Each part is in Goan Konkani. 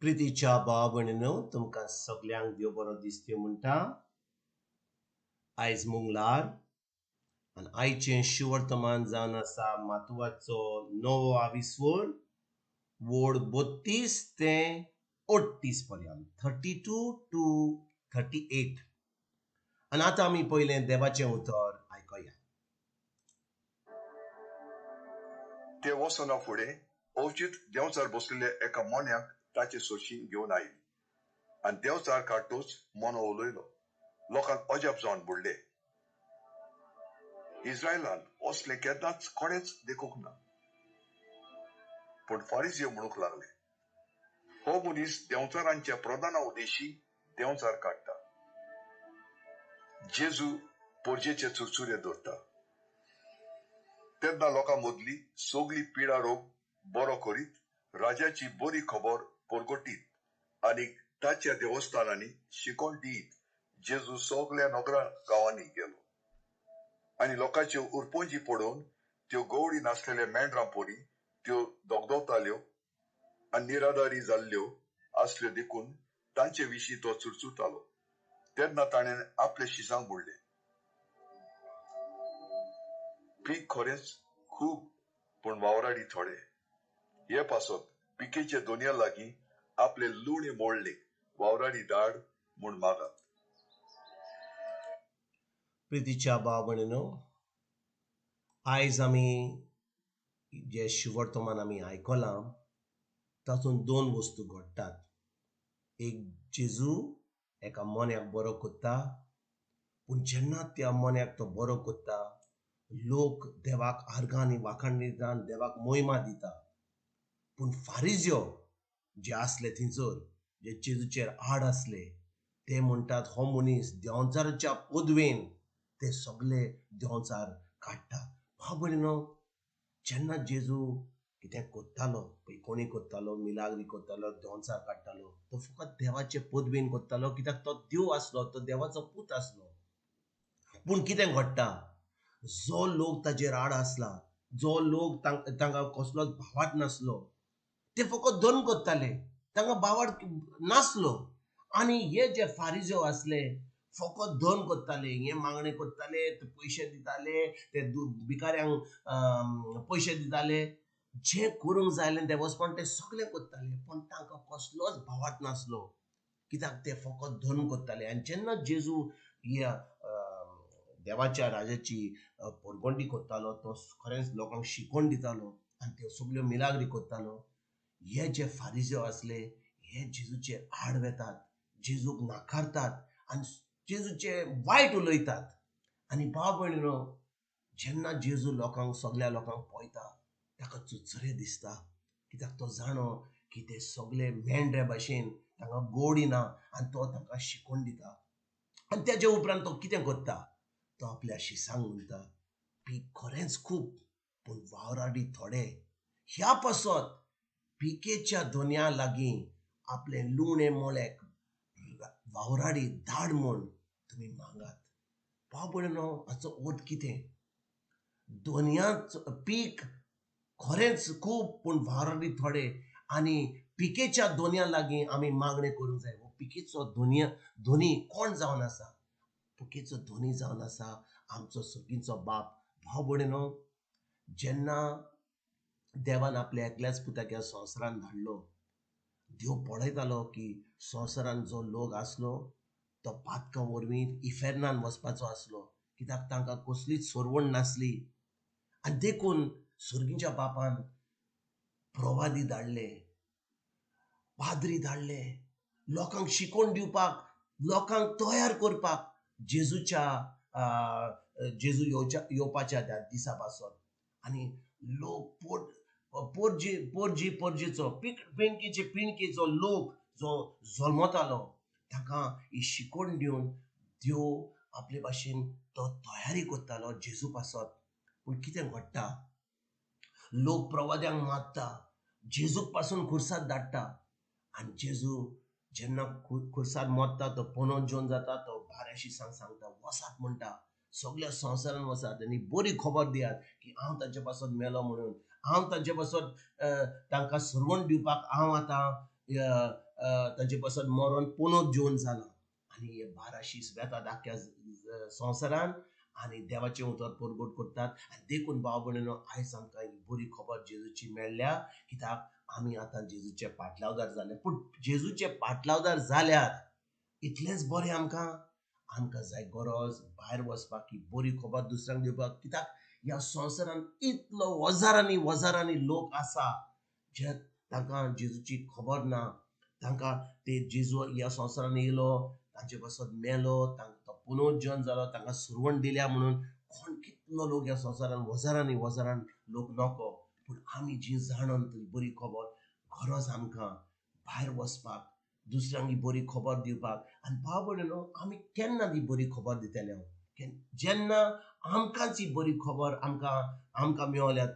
प्रितीच्या भाव भयणीनो, तुमकां सगल्यांक देव बरो दिसत्यो म्हणटा. आयज मंगळार आनी आयचें शिवर्तमान जावन आसा मातुवाचो नवो आविस्वर वोड 32 ते 38 पर्यंत, 32 to 38. आनी आतां आमी पयलें देवाचें उतर आयकया. ते वचना फुडें अवचीत देंवचार बसलेल्या एका मोन्याक ताचे सोशी घेवन आयली आनी देंवचार काडटूच मोनो उलयलो. लोकांक अजाप जावन बुडले. इस्रायलान असलें केन्नाच कोणेच देखूंक ना. पूण फारिजीव म्हणूंक लागले, हो मनीस देंवचारांच्या प्रधाना उदेशी देंवचार काडटा. जेजू पोरजेचे चुरचुरे धरता. तेन्ना लोकां मदली सगली पिडा रोग बरो करीत राजाची बरी खबर परगटीत आनी ताच्या देवस्थानांनी शिकोवन दीत जेजू सगल्या नगरा गांवांनी गेलो आनी लोकांच्यो उरपंजी पडोवन त्यो गवळी नासलेल्या मेंढरां परी त्यो दगदगताल्यो आनी निराधारी जाल्ल्यो आसल्यो देखून तांचे विशीं तो चुरचुरतालो. तेन्ना ताणें आपले शिसांक म्हणलें, पीक खरेंच खूब पूण वावराडी थोडे. हे पासत पिकेचे दोनया लागीं आपले लुणे मोडले वावराडी धाड म्हूण मागात. प्रितीच्या भाव भयणीनो, आयज आमी जे शिवर्तमान आमी आयकलां तातूंत दोन वस्तू घडटात. एक, जेजू एका मोन्याक बरो करता, पूण जेन्ना त्या मोन्याक तो बरो करता लोक देवाक आर्गां आनी वाखाण दिता आनी देवाक मोहिमा दिता. पूण फारिज्यो जे आसले थंयसर, जे जेजूचेर आड आसले, ते म्हणटात हो मनीस देंवचाराच्या पदवेन ते सगले देंवचार काडटा. भाव भयणीनो, जेन्ना जेजू कितें करतालो, पळय कोणी करतालो, मिलाग्री करतालो, देंवचार काडटालो, तो फकत देवाचे पदवेन करतालो, कित्याक तो देव आसलो, तो देवाचो पूत आसलो. पूण कितें घडटा, जो लोक ताजेर आड आसला, जो लोक तांकां कसलोच भावार्थ नासलो, ते फकत धर्म करताले, तांकां भावार्थ नासलो. आनी हे जे फारिज्यो आसले फकत धर्म करताले, हे मागणें करताले, ते पयशे दिताले, ते भिकाऱ्यांक पयशे दिताले, जें करूंक जाय आसलें देवस्पण ते सगळें करताले, पूण तांकां कसलोच भावार्थ नासलो, कित्याक ते फकत धर्म करताले. आनी जेन्ना जेजू ह्या देवाच्या राजाची पोरगंडी करतालो, तो खरेंच लोकांक शिकोवन दितालो आनी त्यो सगल्यो मिलाग्री करतालो. हे जे फारिज्यो आसले हे जेजूचे आड वेतात, जेजूक नाकारतात आनी जेजूचे वायट उलयतात. आनी भाव भयणीनो, जेन्ना जेजू लोकांक सगल्या लोकांक पळयता ताका चुरचुरे दिसता, कित्याक तो जाणो की ते सगले मेंढरे भाशेन तांकां गोडी ना आनी तो तांकां शिकोवन दिता. आनी तेजे उपरांत तो कितें करता, तो आपल्या शिसांक म्हणटा, पीक खरेंच खूब पूण वावराडी थोडे. ह्या पासत पिकेच्या दोनया लागीं आपलें लुणें मोळ्याक वावराडी धाड म्हूण तुमी मागात. भाव भयणीनो, हाचो अर्थ कितें, दोनयाच पीक खरेंच खूब पूण वावराडी थोडे, आनी पिकेच्या दोनया लागीं आमी मागणें करूंक जाय. हो पिकेचो धोनी कोण जावन आसा? पिकेचो धोनी जावन आसा आमचो सगळींचो बाप. भाव भयणीनो, जेन्ना देवान आपल्या एकल्याच पुताक ह्या संवसारान धाडलो, देव पळयतालो की संवसारान जो लोक आसलो तो पातकां वरवीं इफेर्नान वचपाचो आसलो, कित्याक तांकां कसलीच सोरवण नासली. आनी देखून सर्गीच्या बापान प्रवादी धाडले, पाद्री धाडले, लोकांक शिकोवन दिवपाक, लोकांक तयार करपाक जेजूच्या जेजू येवपाच्या त्या दिसा पासून. आनी लोक पोरजी पोरजी पोरजीचो पिणकेचे पिणकेचो लोक जो जल्मतालो ताका ही शिकोवन दिवन देव आपले भाशेन तो तयारी करतालो जेजू पासत. पूण कितें घडटा, लोक प्रवाद्यांक मारता, जेजूक पासून खुर्सार धाडटा. आनी जेजू जेन्ना खुर्सार मरता, तो पणोन जेवन जाता, तो बाऱ्या शिसांक सांगता, वसात म्हणटा, सगल्या संवसारान वसात आनी बरी खबर दियात की हांव तांचे पासत मेलो म्हणून, हांव तांचे पासत तांकां सरवण दिवपाक हांव आतां तांचे पासत मरोन पुनर्जीवन जाला आनी हे 12 शीस वेतात आख्ख्या संवसारान आनी देवाचें उतर परगट करतात. आनी देखून भाव भयणीनो आयज आमकां ही बरी खबर जेजूची मेळ्ळ्या, कित्याक आमी आतां जेजूचे पाटलावदार जाले. पूण जेजूचे पाटलावदार जाल्यार इतलेंच बरें आमकां, आमकां जाय गरज भायर वचपाक ही बरी खबर दुसऱ्यांक दिवपाक, कित्याक ह्या संवसारान इतलो हजारांनी हजारांनी लोक आसा जे तांकां जेजूची खबर ना, तांकां ते जेजू ह्या संवसारान येयलो, तांचे पासत मेलो, तांकां तो पुनर्जन जालो, तांकां सुरवण दिल्या म्हणून कोण कितलो लोक ह्या संवसारान हजारांनी हजारान लोक नको. पूण आमी जी जाणून ती बरी खबर गरज आमकां भायर वचपाक, दुसऱ्यांक ही बरी खबर दिवपाक. आनी भाव भयणीनो आमी केन्ना ती बरी खबर दितले? जेन्ना आमकांच ही बरी खबर आमकां आमकां मेवल्या,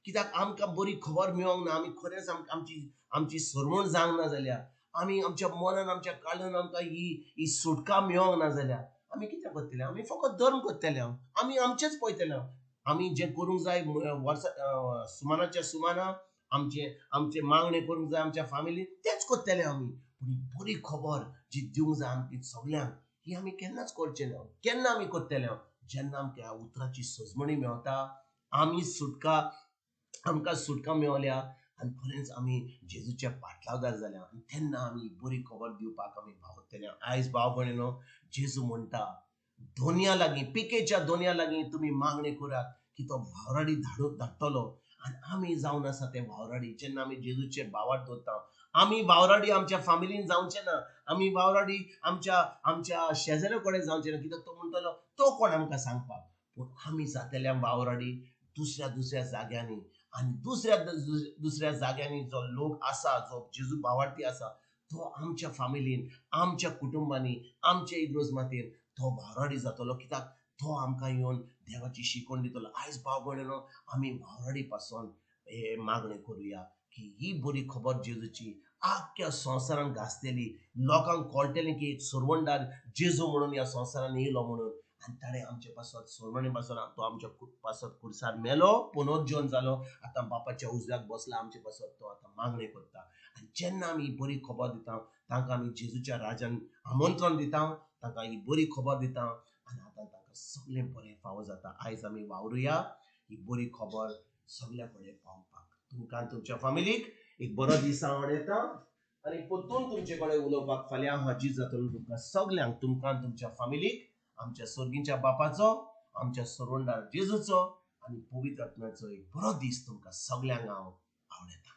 कित्याक आमकां बरी खबर मेळोंक ना, आमी खरेंच आमची आमची सरवण जावंक ना जाल्यार, आमी आमच्या मनान आमच्या काळजान आमकां ही ही सुटका मेळोंक ना जाल्यार आमी कितें करतले? आमी फकत धर्म करतले, आमी आमचेच पळयतले. आमी जें करूंक जाय वर्सा सुमानाच्या सुमाना आमचे आमचे मागणें करूंक जाय आमच्या फामिलीन तेंच करतले आमी. पूण ही बरी खबर जी दिवंक जाय आमची सगल्यांक ही आमी केन्नाच करचे ना. केन्ना आमी करतले? जेन्ना आमकां ह्या उतराची सजमणी मेवता, आमी सुटका आमकां सुटका मेवल्या आनी खरेंच आमी जेजूच्या पाटलावदार जाल्या आनी तेन्ना आमी बरी खबर दिवपाक आमी भावतले. आयज भाव भयणीनो जेजू म्हणटा दोनया लागीं, पिकेच्या दोनया लागीं तुमी मागणें करात की तो वावराडी धाडटलो. आनी आमी जावन आसा ते वावराडी. जेन्ना आमी जेजूचेर भावार्थ दवरता, आमी वावराडी आमच्या फामिलीन जावचे ना, आमी वावराडी आमच्या आमच्या शेजाऱ्या कडेन जावचे ना, कित्याक तो म्हणटलो तो कोण आमकां सांगपाक. पूण आमी जातले वावराडी दुसऱ्या दुसऱ्या जाग्यांनी आनी दुसऱ्या दुसऱ्या जाग्यांनी जो लोक आसा, जो जेजू भावार्थी आसा, तो आमच्या फामिलीन, आमच्या कुटुंबांनी, आमच्या इगर्ज मातयेन तो वावराडी जातलो, कित्याक तो आमकां येवन देवाची शिकवण दितलो. आयज भाव भयणीनो आमी वावराडी पासून हे मागणें करुया की ही बरी खबर जेजूची आख्ख्या संवसारान गाजतली, लोकांक कळटलें की एक सरवणदार जेजू म्हणून ह्या संवसारान येयलो म्हणून. आनी ताणें आमचे पासत सरवणे पासत तो आमच्या पासत खुर्सार मेलो, पुनर्जीवन जालो, आतां बापाच्या उजव्याक बसला, आमचे पासत तो आतां मागणें करता. आनी जेन्ना आमी ही बरी खबर दिता तांकां आमी जेजूच्या राजान आमंत्रण दिता, तांकां ही बरी खबर दिता आनी आतां तांकां सगळें बरें फावो जाता. आयज आमी वावरुया ही बरी खबर सगल्या कडेन पावपाक. तुमकां तुमच्या फामिलीक एक बरो दीस हांव येता आनी परतून तुमचे कडेन उलोवपाक फाल्यां हांव हाजीर जातलो. तुमकां सगल्यांक, तुमकां तुमच्या फामिलीक आमच्या सर्गीच्या बापाचो, आमच्या सरवणदार जेजूचो आनी पवित्र आत्म्याचो एक बरो दीस तुमकां सगल्यांक हांव आवडटा.